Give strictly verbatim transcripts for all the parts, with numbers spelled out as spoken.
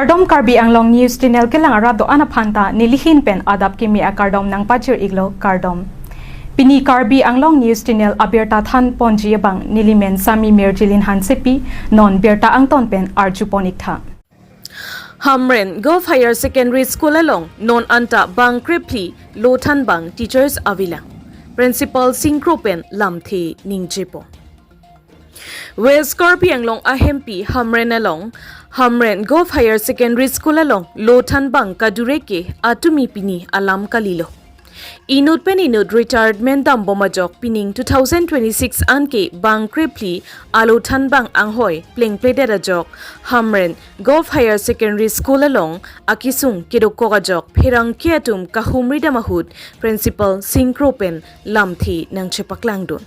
Kardom, Karbi Anglong News Channel kelang arat do-an aphanta nelihin pen adap kimi akardom nangpachir-iklo, kardom. Pini Karbi Anglong News Channel abirta thanponji abang nelimen Sami Mirjilin Hansepi, non birta angton pen arjupon-iktha. Hamren Govt Higher Secondary School along non anta bang krephli lothan bang teachers avelang. Principal singkro pen lamthe ningjepo. West Karbi Anglong ahempi Hamren along Hamren Govt Higher Secondary School along lothan bang kadure ke atumi pini alam kalilo. Inut pen inut retirement dambom ajok pining two thousand twenty-six anke bang krephli alothan bang anghoi plengpledet ajok Hamren Govt Higher Secondary School along akesung kedokok ajok pherangke atum kahumri dam ahut principal singkro pen lamthe nangchepaklangdun.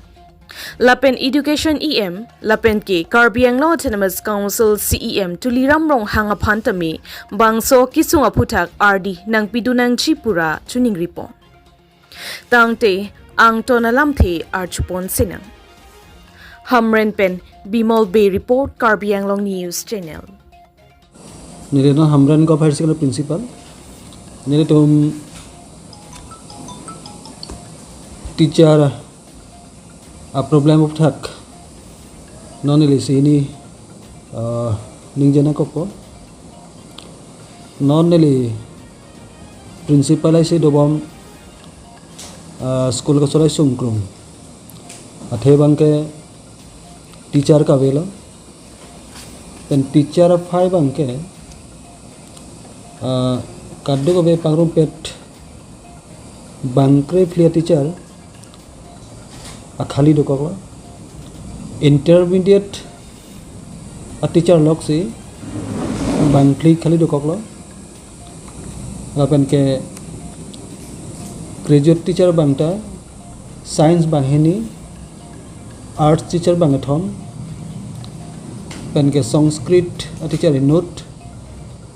Lapen Education E M, lapen ke Karbi Anglong Autonomous Council C E M Tuliram Ronghang aphan tame bangso kesung aphuthak ardi nangpidun nangji pura chuningripon. Tangte angton alamthe arjupon sinang. Hamren pen Bimol Bey report, Karbi Anglong News Channel. Neli non Hamren Govt Higher Secondary principal. Nelitum teacher a problem aphuthak non neli si hini, ah, ningje nangkokpo. Non neli principal isi dobom, ah, school kasolai sungkrung. Athe bangke teacher kavelo. Pen teacher aphai bangke, ah, kadokave pangrumpet bang krephli a teacher akhali dokoklo. Intermediate a teacher loksi bang phli khali dokoklo. Lapen ke graduate teacher bangta science bang hini, arts teacher bang kethom, pen ke Sanskrit a teacher inut,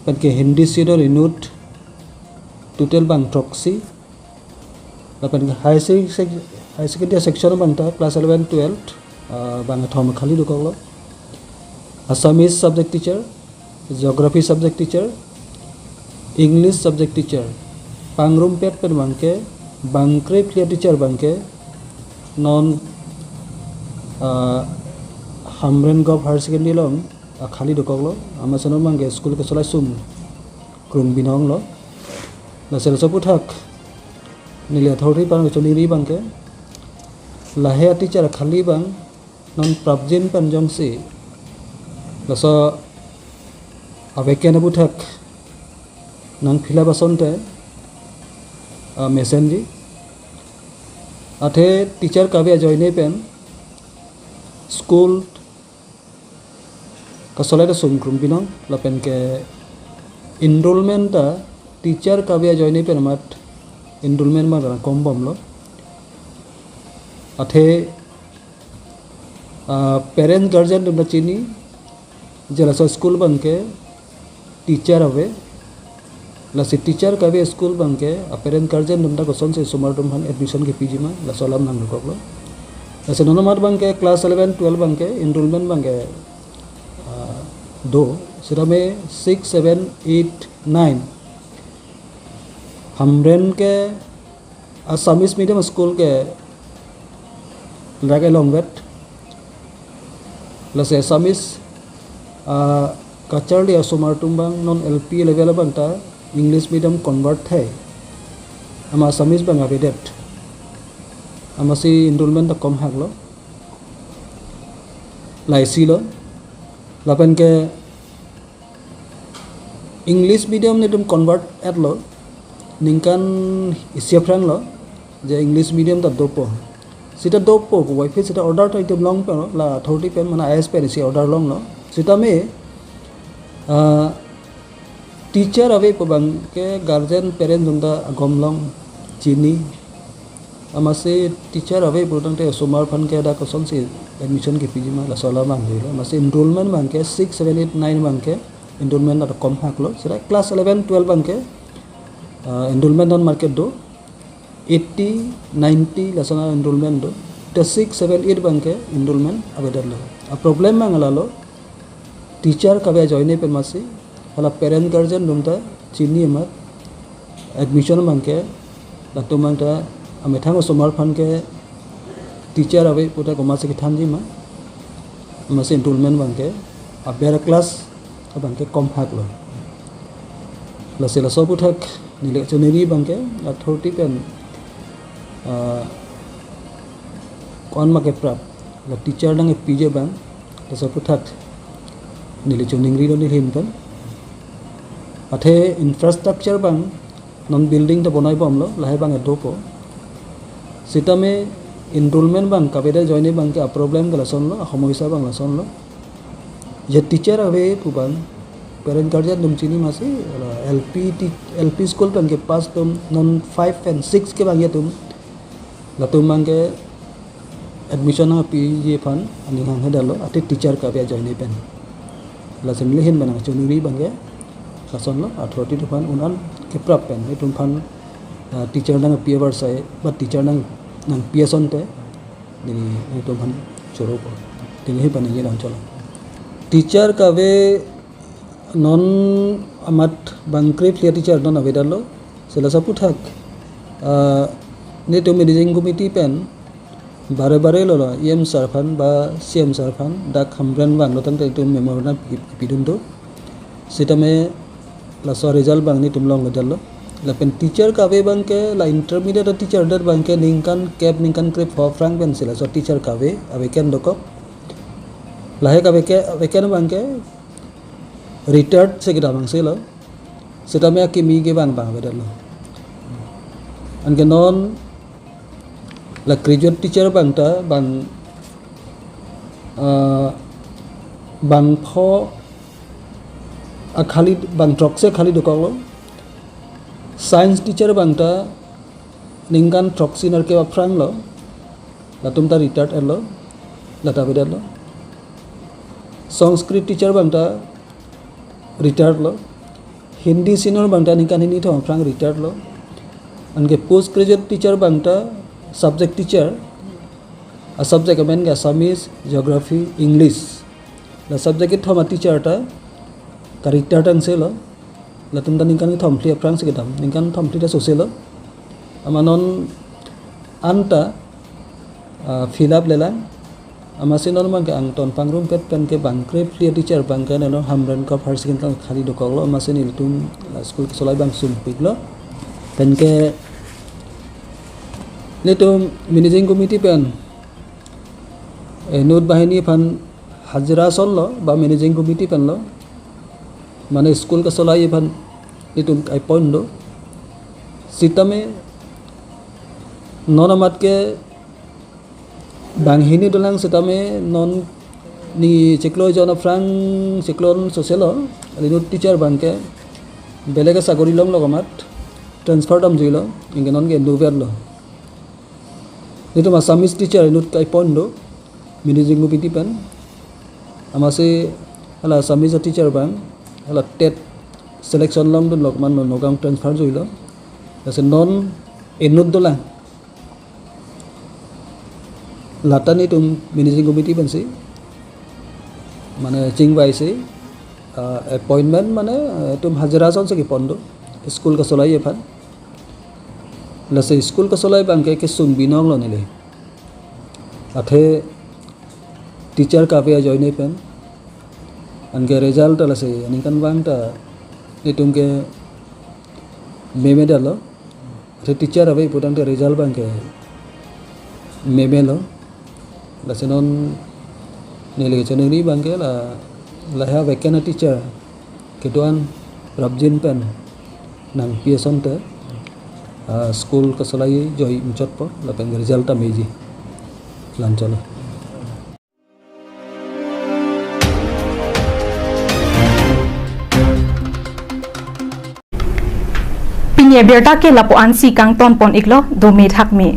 pen ke Hindi sidor inut, total bang throksi. Lapen ke high sec-, sec-, higher secondary section bangta class eleven, twelve, ah, bang kethom khali dokoklo. Assamese subject teacher, Geography subject teacher, English subject teacher. Pangrumpet pen bangke bang krephli a teacher bangke non, ah, Hamren Govt Higher Secondary along, ah, khali dokoklo. Amatsi non bangke school kasolai sungkrung binonglo. Lasi laso aphuthak neli authority aphan kachoningri bangke lahei a teacher khali bang non prapjin pen jongsi laso avacant aphuthak nang fill up asonte, ah, mesenji. Athe teacher kave ajoine pen school kasolai ta sungkrung binong, lapen ke enrollment ta teacher kave ajoine pen amat enrollment ma kombomlo. Athe, ah, parent guardian atum ta chini je laso school bangke teacher ave. Lasi teacher kave school bangke a parent guardian atum ta kosonsi osomar atum aphan admission kepiji ma, laso alam nangdokoklo. Lasi non amat bangke class eleven, twelve bangke enrollment bangke, ah, do, sitame six, seven, eight, nine Hamren ke Assamese medium school ke lake longvet. Lasi Assamese, ah, kacharli asomar atum bang non L P level bangta English medium convert thai. Amat Assamese bang avedet. Amatsi enrollment ta komhaklo. Laisilo. Lapen ke English medium netum convert etlo, ningkan isi aphranglo, je English medium ta dopo. Seta dopo ko, why fit seta order ta itum longpo, la authority pen mane I S pen isi order longlo. Sitame, ah, teacher ave pu bangke guardian parent atum ta agom along chini. Amatsi teacher ave pulotangte osomar aphan ke dak kosonsi admission kepiji ma, laso alam nangdilo. Amatsi enrollment bangke six, seven, eight, nine bangke enrollment ta komhaklo. Seta class eleven, twelve bangke, ah, enrollment non market do eighty, ninety lason enrollment do. Te six, seven, eight bangke enrollment avedetlo. A problem bang lalo, teacher kave ajoine pen amatsi Hala parent guardian atum ta chini amat admission abangke, latum abangta amethang osomar aphan ke teacher ave puta komatsi kethanji ma, amatsi enrollment abangke aber class abangke komhak lo. Lasi laso aphuthak neli choningri abangke authority pen, ah, ko-an ma keprap, la teacher nangkepiji abang, laso aphuthak neli choningri lo neli ahin pen. Athe infrastructure abang, non building ta bonai bomlo, lahai abang dopo. Sitame enrollment abang, kave ajoine abangke aproblem ke lasonlo, ahomoisa abang lasonlo. Je teacher ave pu abang, parent guardian atum chini masi, la L P ti-, L P school pen kepass atum non five and six kevangji atum, latum abangke admission nangpiji aphan aning hanghe detlo, athe teacher kave ajoine pen. Lasi neli ahin pen nangchoningri abangke lasonlo, authority atum aphan un-an keprap pen, itum aphan, ah, teacher nangpi avarsai, ba teacher nang, nangpi asonte, neli, nelitum aphan choropo. Neli ahin pen neli lang cholo. Teacher kave non amat bang krephli a-teacher non avedetlo. Sila laso aphuthak, ah, nelitum managing committee pen bare bare lo, lo E M sir aphan ba C M sir aphan dak Hamren vanglo tangte itum memorandum pi-, pidun do. Sitame laso result abang nelitum longledetlo. Lapen teacher kave abangke, la intermediate teacher det abangke ningkan kep ningkan krepho aphrang pensi laso teacher kave, aveken dokok. Lahai kaveke, aveken abangke retired si kedam angselo. Sitame akimi kevang abang avedetlo. Anke non la graduate teacher abangta bang, ah, bangpho akhali, bang throksi akhali dokoklo. Science teacher abangta ningkan throksi nerkep aphrang lo, latum ta retired etlo, lata avedetlo. Sanskrit teacher abangta retired lo. Hindi senior abangta ningkan hini thom aphrang retired lo. Anke post graduate teacher abangta subject teacher, a-subject amen ke Assamese, Geography, English. La subject kethom a-teacher ta ka-retired angselo. Latum ta ningkan kethom phli aphrang si kedam, ningkan thom phli ta soselo. Amat non anta, ah, fill up lelang. Amatsi non abangke angton pangrumpet penke bang krephli a-teacher abangke non Hamren Govt Higher Secondary akhali dokoklo, amatsi nelitum, ah, school kesolai abang sumpiklo. Penke nelitum managing committee pen, eh, inut banghini aphan hajira asonlo, ba managing committee penlo, mane school kesolai aphan nelitum kai-appoint do. Sitame non amat ke banghini dolang sitame non ni chiklo jon aphrang, chiklo soselo, inut teacher abangke belek asagori longlo amat, transfer damjuilo, anke non ke inutvet lo. Nelitum Assamese teacher inut kai-appoint do, managing committee pen. Amatsi hala Assamese teacher abang, hala TET selection longdunlo amat non Nagaon transfer juilo. Lasi non inut dolang. Lata nelitum managing committee pensi, mane chingvaisi, ah, appointment mane, ah, itum hajira asonsi kepon do, school kesolai aphan. Lasi school kesolai abangke kesung binong lo neli. Athe teacher kave ajoine pen. Anke result ta lasi aningkan abangta nelitum ke memedetlo. Athe teacher ave pu tangte result abangke memelo. Lasi non neli kechoningri abangke la, lahai vacant teacher kedo-an prapjin pen nangpi asonte, ah, school kesolai joi muchotpo, lapen result ta meji. Lang cholo. Pini abirta ke lapu-ansi kangton pon iklo, dome thakme.